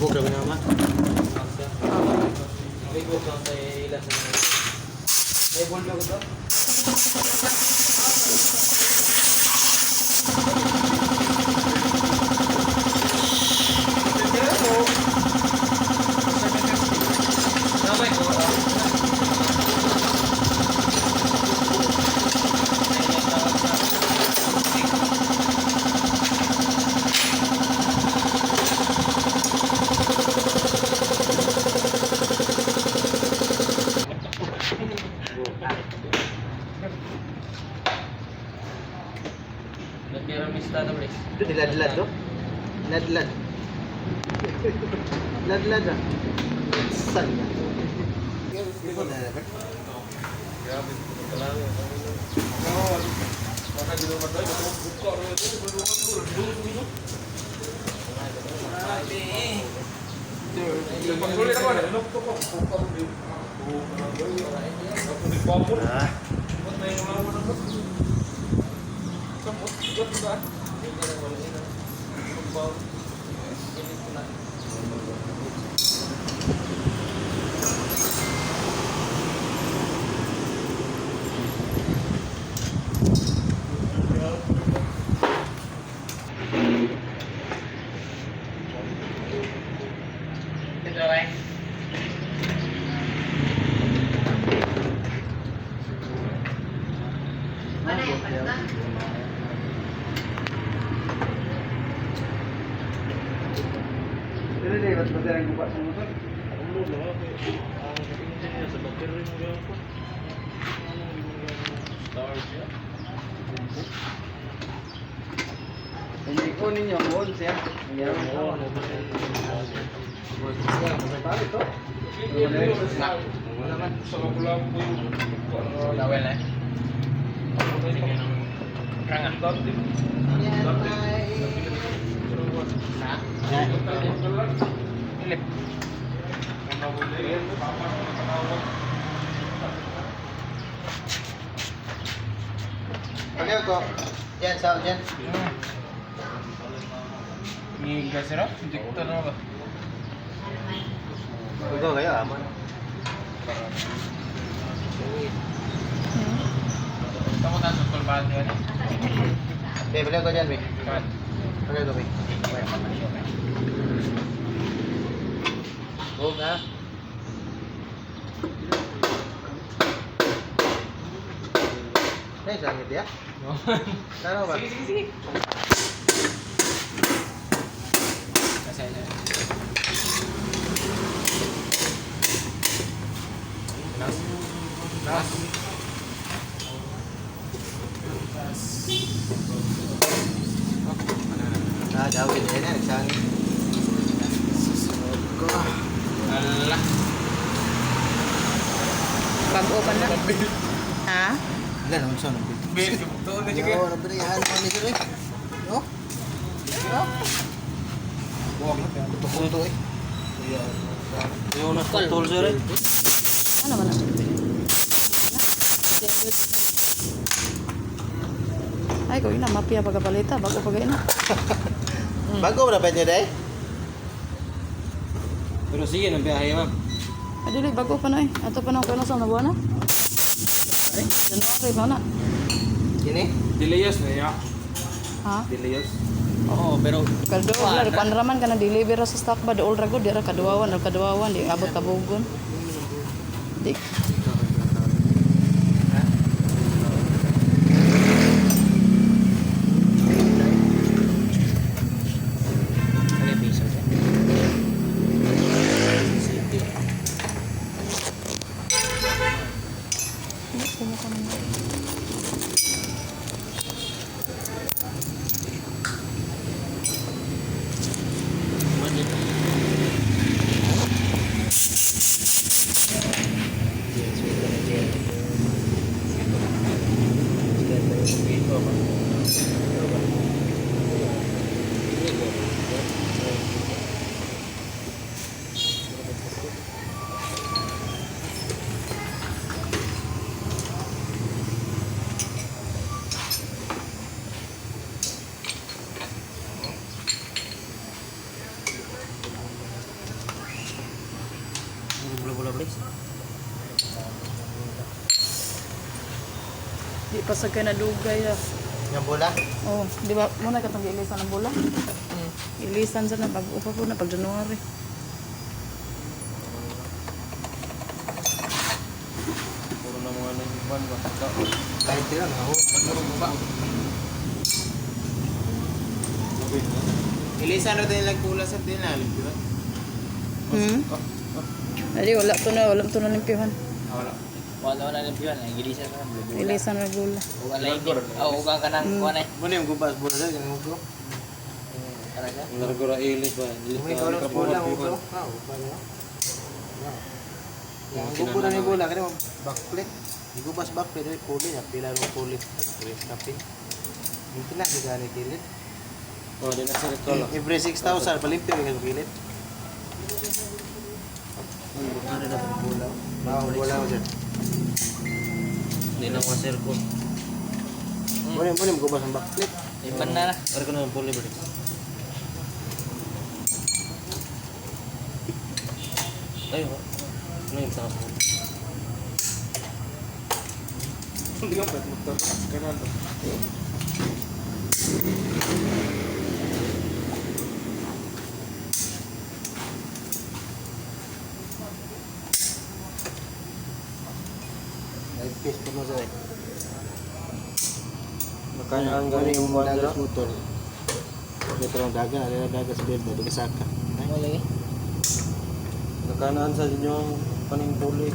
Bug na naman. May book lang sa ila sa May bulldog to? Namay ko. Nagkiramista na, please. Ito niladlad do. Ladlad. Ladlad ah. San na. Grabe. Ah. Hindi ko ninyo mo siya. Tawel eh. Philip. Okay ko. Yan, sa dyan. Ngigas na? Injector na ba? Ikaw kayo, aman. Tama na sa tulbahan niya ni. Be, balik ko dyan, be. Kaman. Balik ko, be. Go na. Ay, sangit ya. Tara ba? Sige, sige, sige. Kasi na. Nas. Nas. Ah, daw gid na nagsangit. Ko. Ala. Bago pa na. Ha? Wala naman sa nang Bil, tuon na siya. Yo, nabirihan mo ni sir eh. No? No? Kuto-kuto eh. Yung nas putol sir eh. Ano man na? Ay, ko ina mapia pagapalita bago pa gay na. Bago ba dapat niya day? Pero sige, nang biyahe ma'am. Ay, dili bago pa na eh. Ato pa na ko na sa nabuan na. January pa na. Kini? Dilayos na ya. Ha? Dilayos. Oo, pero Kaduol ra kuan raman kana deliver ra sa stock ba dool ra gud di ra kaduwawan or kaduwawan di abot tabugon. Di ano yung piso dyan? City. Kumuha na. Budget. Pasag kay nadugay ah. Yung bola? Oh, di ba muna katong giilisan ang bola? Ilisan sa na pag upa po na pag January. Puro na mga nag-ban ba? Kahit sila, ako. Pagkarong ba? Ilisan ra tayo nagpula sa dinalim, di ba? Adi wala to na limpyuhan. Wala. Wala na limpyuhan. Ang gilisan na lang. Ilisan ra bola. Ugan lang. Oh, ugan ka nang kuha na. Muna yung gubas bola sa yung ugo. Tara siya. Ang largo ra ilis ba? Ilis May kaulong sa bola, ugo. Ah, ugo na. Yung gubo na ni bola, kaya backplate. Yung gubas backplate, ay puli na. Pila ro puli. Nag-tres kapin. Yung pinag ni kilid. Oh, di na sila tolo. Every 6,000, palimpyo yung kilid. Bola. Ah, bola ko dyan. Hindi na mga circle. Muna yung gubas ang backplate. Ipan na na. Largo na ang puli ba? Ay, oh. Ano yung taas mo? Hindi ka pwede motor. Ganun to. Ay, peace po mo sir. Makanaan Ano gani yung yung dagas motor? Dito ang daga, ada daga sa Belda, di kasaka. Mo lagi. Nakanaan sa inyo ang paning puli.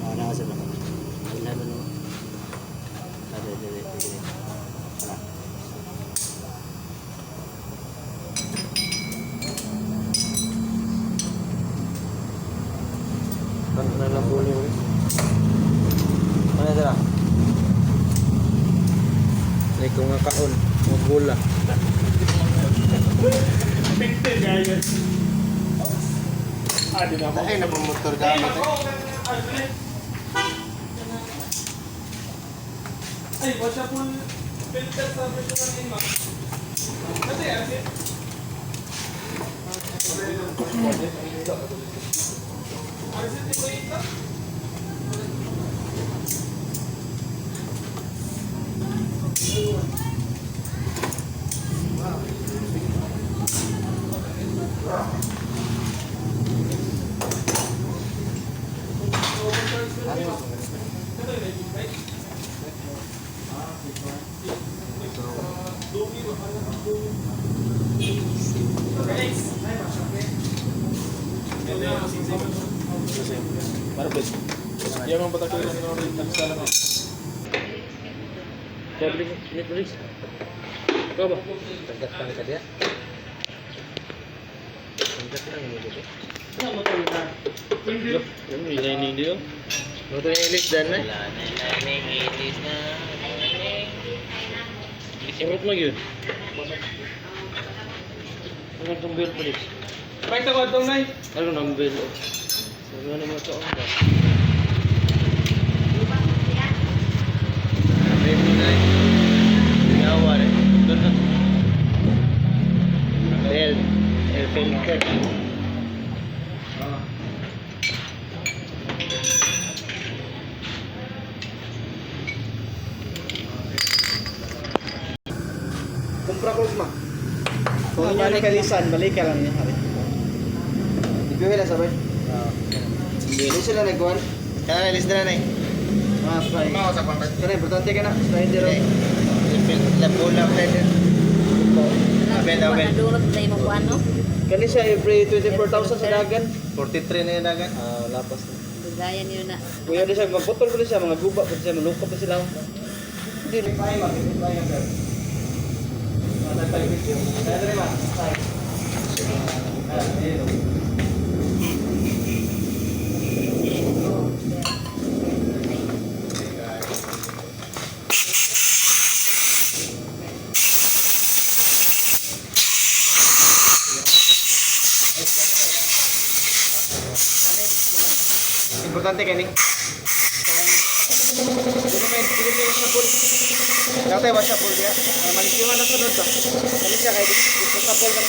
Ah, nasa ba? Wala na no. Ada, ada, ada, ada. Wala. Kanaan lang puli. Ulit. Ano sila? Ay, kung nga kaon, magula. Ay, na motor gamit eh. Netflix. Ikaw ba? Tagdak pa ka diya. Tagdak lang mo dito. Ano yung lining dito? Motor yung ilis dan eh. Wala na lining. Ilis na. Surot mo yun. Ano itong bell police? Pakita ko itong nay. Ano nang bell? Sabi mo naman ito. Bell. El filter. Kumpra ko ma. Kung inyo ni kalisan, balik ka lang niya. Hari. Ibigay lang sabay. Hindi sila nagkuhan. Kana ilis dan eh. Ah, fry. Kana importante ka na. Slider. El filter la bola filter. Abel, abel. Nadurot na imong kuan no? Kani siya every 24,000 sa dagan. 43 na yung dagan. Ah, lapas na. Dugayan yun na. Kuya di siya magputol ko siya mga guba ko siya maluka pa sila. Hindi pa ma, hindi pa sir. Importante kay ni. Dili may dili may sa pool. Natay ba siya pool diya? Para malimpiwan na sunod ba? Kani siya kay dito sa pool man.